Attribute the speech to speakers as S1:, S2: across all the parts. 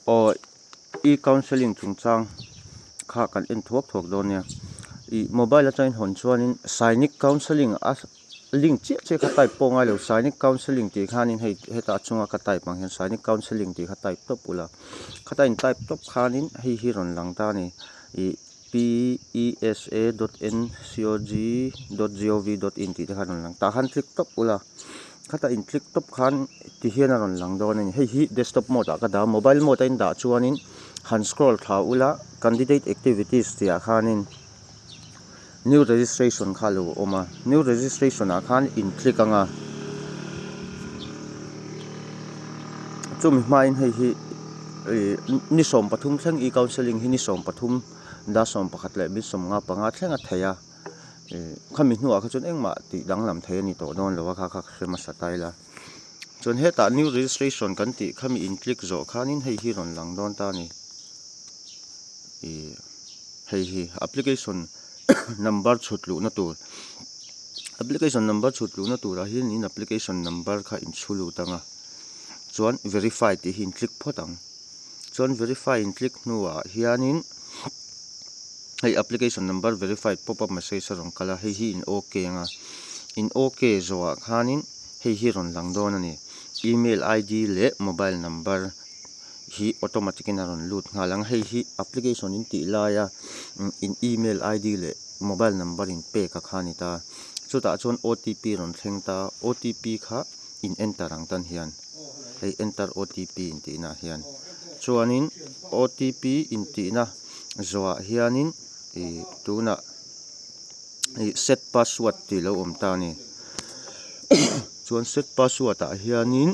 S1: Aw e-counselling chungchang kha kan en thuak thuak dawn nia. Ih mobile atangin hawn chuanin Sainik counselling a link chiah chiah kha type pawh a ngai lo Sainik counselling tih khanin hei hetah a chunga ka type ang hian Sainik counselling tih kha type tawp ula khata in type tawp khanin hei hi rawn lang ta a ni ih pesa dot ncog dot gov dot in tih te kha a rawn lang tah khan click tawp ula khata in click tawp khan ti hian a rawn lang dawn a ni hei hi desktop mode ah ka dah a mobile mode a in dah chuanin han scroll thla ula candidate activities tih ah khanin new registration kha a lo awm a new registration ah khan in click ang a chumi hmain hei hi ih ni 13 thleng e counselling hi ni 13 dar 11 leh mi 55 thleng a thei a ih khami hnuah kha chuan engmah tih danglam thei a ni tawh dawn lo a kha kha hre hmasa ta ila chuan hetah new registration kan tih khami in click zawh khanin hei hi rawn lang dawn ta a ni ih hei hi application number chhut luhna tur application number chhut luhna turah hian in application number kha in chhu lut ang a chuan verify tih hi in click phawt ang. Chuan verify in click hnuah hianin hei application number verified pop up message a rawn kal a hei hi in ok anga in ok zawhah khanin hei hi rawn lang dawn a ni email id leh mobile number hi automatic in a rawn lut nghal ang hei hi application in tih laia in email id leh mobile number in pek a kha a ni ta chutah chuan otp rawn thleng ta otp kha in enter ang tan hian hei enter otp in tihna ah hian chuanin otp in tihna zawhah hianin ih tunah ih set password tih lo awm ta a ni chuan set password ah hianin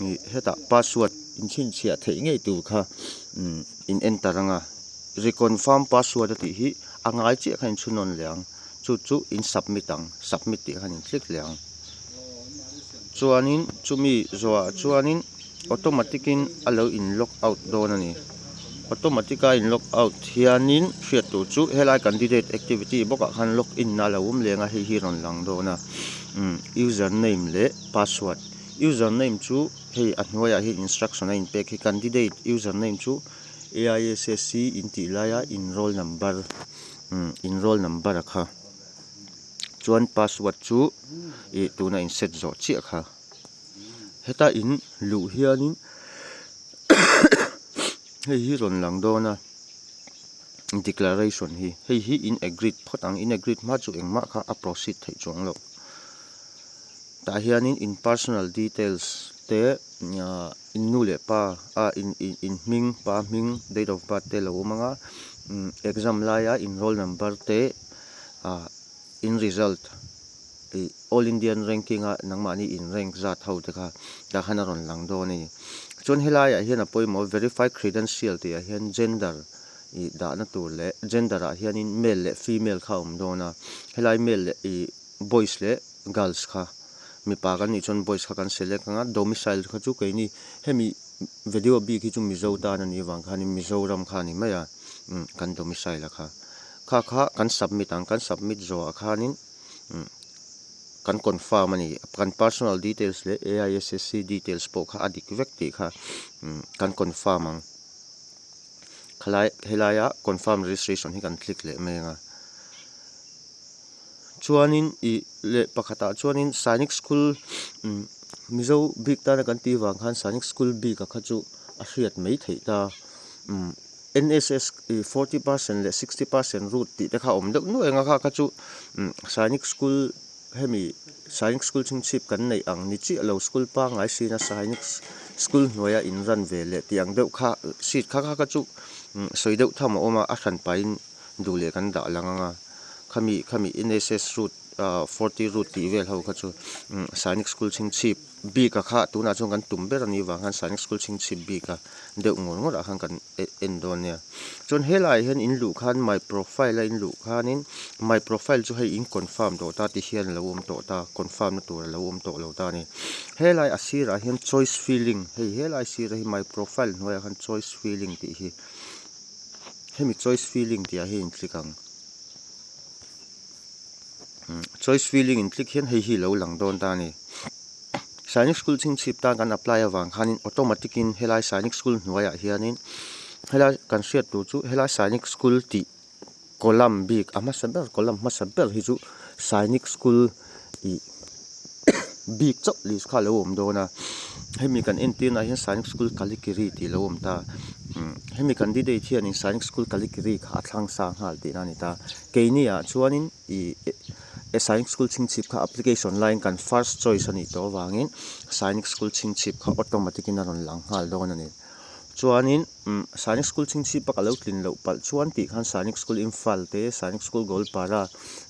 S1: ih hetah password in chhinchhiah theih ngei tur kha umm in enter ang a reconfirm password a tih hi a ngai chiah kha in chhunawn leh ang. Chu chu in submit ang, submit tih khan in click leh ang. Chuanin chumi zawhah chuanin automatic in a lo in log out dawn a ni. Automatic a in log out hianin hriat tur chu helai candidate activity bawkah khan log in na a lo awm leng a, hei hi rawn lang dawn a. Umm user name leh password, user name chu hei a hnuaiah hian instruction a inpek hi candidate user name chu AISSC in tih laia in roll number. Umm in roll number a kha chuan password chu ih tuna in set zawh chiah kha heta in luh hianin hei hi rawn lang dawn a declaration hi hei hi in agreed phawt ang in agreed hma chu engmah kha a proceed theih chuang loh tah hianin in personal details te ah in nu leh pa ah in in hming pa hming date of birth te a lo awm ang a umm exam laia in roll number te ah in result ih all Indian ranking a nangmahni in rank zat ho te kha tah khan a rawn lang dawn a ni chuan helaiah hian a pawimawh verify credential tih ah hian gender ih dahna tur leh gender ah hianin male leh female kha a awm dawn a helai male leh ih boys leh girls kha. Mipa kan nih chuan boys kha kan select ang a, domicile kha chu keini hemi video bik hi chu Mizo tan a nih avang khanin Mizoram kha a ni mai a, umm kan domicile a kha. Kha kha kan submit ang, kan submit zawhah khanin umm kan confirm a ni, kan personal details leh AISSC details pawh kha a dik vek tih kha umm kan confirm ang. Khalai helaia confirm registration hi kan click leh mai ang a. Chuanin ih leh pakhatah chuanin Sainik School umm Mizo bik tana kan tih vang khan Sainik School bik a kha chu a hriat mai theih ta umm N_S_S ih 40 percent leh 60 percent route tih te kha a awm deuh nuai ang a kha kha chu umm Sainik School hemi Sainik School chhungchhip kan neih ang ni chiah lo school pangngai sina Sainik School hnuaia in run ve leh tih ang deuh kha seat kha kha chu umm sawi deuh tham a awm a a hran pahin. Duh leh kan dah lang ang a, khami khami NSS route ah forty route tih vel ho kha chu umm Sainik school chhingchhip bik a kha tunah chuan kan tum ber a nih vang khan Sainik school chhingchhip bik a deuh ngawr ngawr ah khan kan en dawn nia. Chuan helaiah hian in luh khan my profile a in luh khanin my profile chu hei in confirm tawh ta ti hian a lo awm tawh ta confirm na tur a lo awm tawh lo ta a ni. Helai a sirah hian choice filling hei helai sirah hi my profile hnuaiah khan choice filling tih hi. Hemi choice filling tih ah hian in click ang. Choice filling in click hian hei hi lo lang dawn ta a ni. Sainik School Chhingchhip tan kan apply avang khanin automatic in helai Sainik School hnuaiah hianin helai kan hriat tur chu helai Sainik School tih column bik a hmasa ber column hmasa ber hi chu Sainik School ih bik chauh list kha a lo awm dawn a hemi kan entirna ah hian Sainik School Kalikiri tih a lo awm ta hemi candidate hianin Sainik School Kalikiri kha a thlang sa nghal tihna a ni ta keini ah chuanin ih Sainik School Chhingchhip kha application laiin kan first choice a nih tawh avangin Sainik School Chhingchhip kha automatic in a rawn lang nghal dawn a ni. Chuanin umm Sainik School Chhingchhip a ka lo tlin loh palh chuan tih khan Sainik School Imphal te Sainik School Goalpara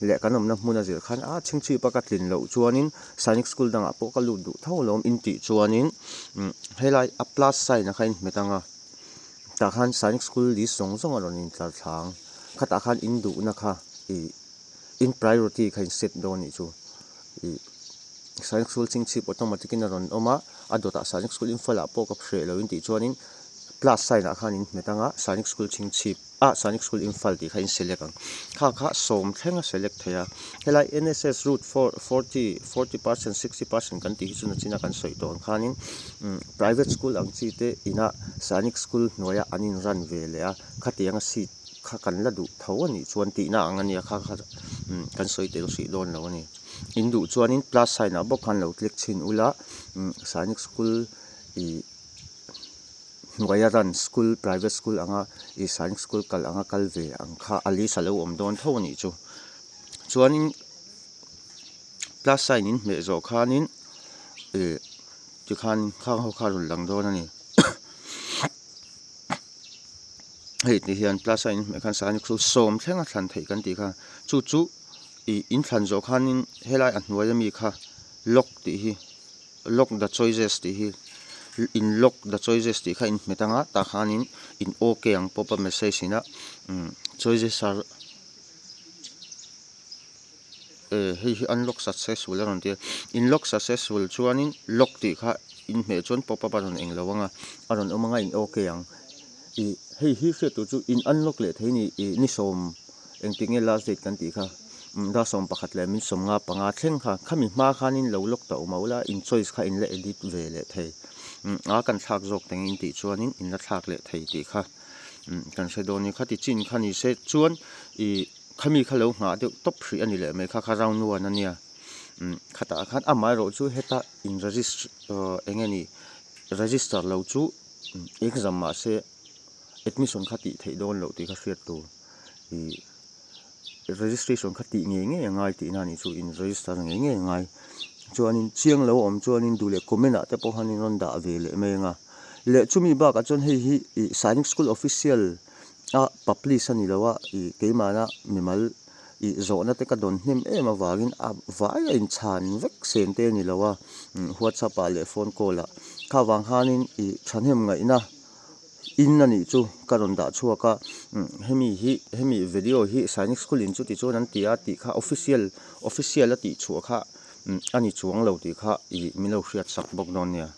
S1: leh kan awmna hmun a zir khan a Chhingchhip a ka tlin loh chuanin Sainik School dangah pawh ka lut duh tho alawm in tih chuanin umm helai a plus sign a kha inhmet ang a tah khan Sainik School list zawng zawng a rawn intlar thla ang khatah khan in duhna kha ih in priority kha in set dawn anih chu ih Sainik School Chhingchhip automatic in a rawn awm a a dawtah Sainik School Imphal ah pawh ka hreh lo in tih chuanin plus sign ah khan in hmet ang a Sainik School Chhingchhip ah Sainik School Imphal tih kha in select ang kha kha sawm thleng a select thei a helai N_S_S route four forty forty percent sixty percent kan tih hi chu nachina kan sawi tawh ang khanin umm private school ang chi te inah Sainik School hnuaiah an in run ve leh a khatianga seat kha kan la duh tho a nih chuan tihna ang a nia kha kha umm kan sawi tel hrih dawn lo a ni. In duh chuanin plus sign ah bawk khan lo click chhin ula umm Sainik school ih hnuaia run school private school anga ih Sainik school kal anga kal ve ang kha a list a lo awm dawn tho a nih chu. Chuanin plus sign in hmeh zawh khanin ih tikhan khang ho kha a rawn lang dawn a ni. Hei ti hian plus sign in hmeh khan Sainik school sawm thleng a thlan theih kan tih kha chu chu. Ih in thlan zawh khanin helai a hnuai ami kha lock tih hi lock the choices tih hi in lock the choices tih kha in hmet ang a tah khanin in ok ang pawp a message in a umm choices are eh hei hi unlock successful a rawn ti a in lock successful chuanin lock tih kha in hmeh chuan pop up a rawn englo ang a a rawn awm ang a in ok ang ih hei hi hriat tur chu in unlock leh thei a ni ih ni sawm. Engtik nge last date kan tih kha dar 11 leh min 55 thleng kha khami hma khanin lo lock tawh mah ula in choice kha in la edit ve leh thei a kan thlak zawk teng in tih chuanin in la thlak leh thei tih kha kan hre dawn a ni khati chin kha ni se chuan ih khami kha lo nghah deuh tawp hrih a ni leh mai kha kha round one a nia khatah khan amaherawh chu heta in register eng nge ni register lo chu exam mahse admission kha tih theih dawn loh tih kha hriat tur. Ih registration kha tih ngei ngei a ngai tihna a nih chu in register ngei ngei a ngai chuanin chiang lo a awm chuanin duh leh comment ah te pawh khanin rawn dah ve leh mai ang a leh chumi bakah chuan hei hi ih Sainik school official a publish a ni lo a ih keimahna mimal ih zawhna te ka dawn hnem em avangin a vai a inchhan vek sen te a ni lo a whatsapp ah leh phone call ah kha vang khanin ih thahnem ngaihna. In a nih chu ka rawn dah chhuak a hemi hi hemi video hi Sainik school in chuti chuan an ti a tih kha official official a tih chhuah kha a ni chuang lo tih kha ih min lo hriat sak bawk dawn nia.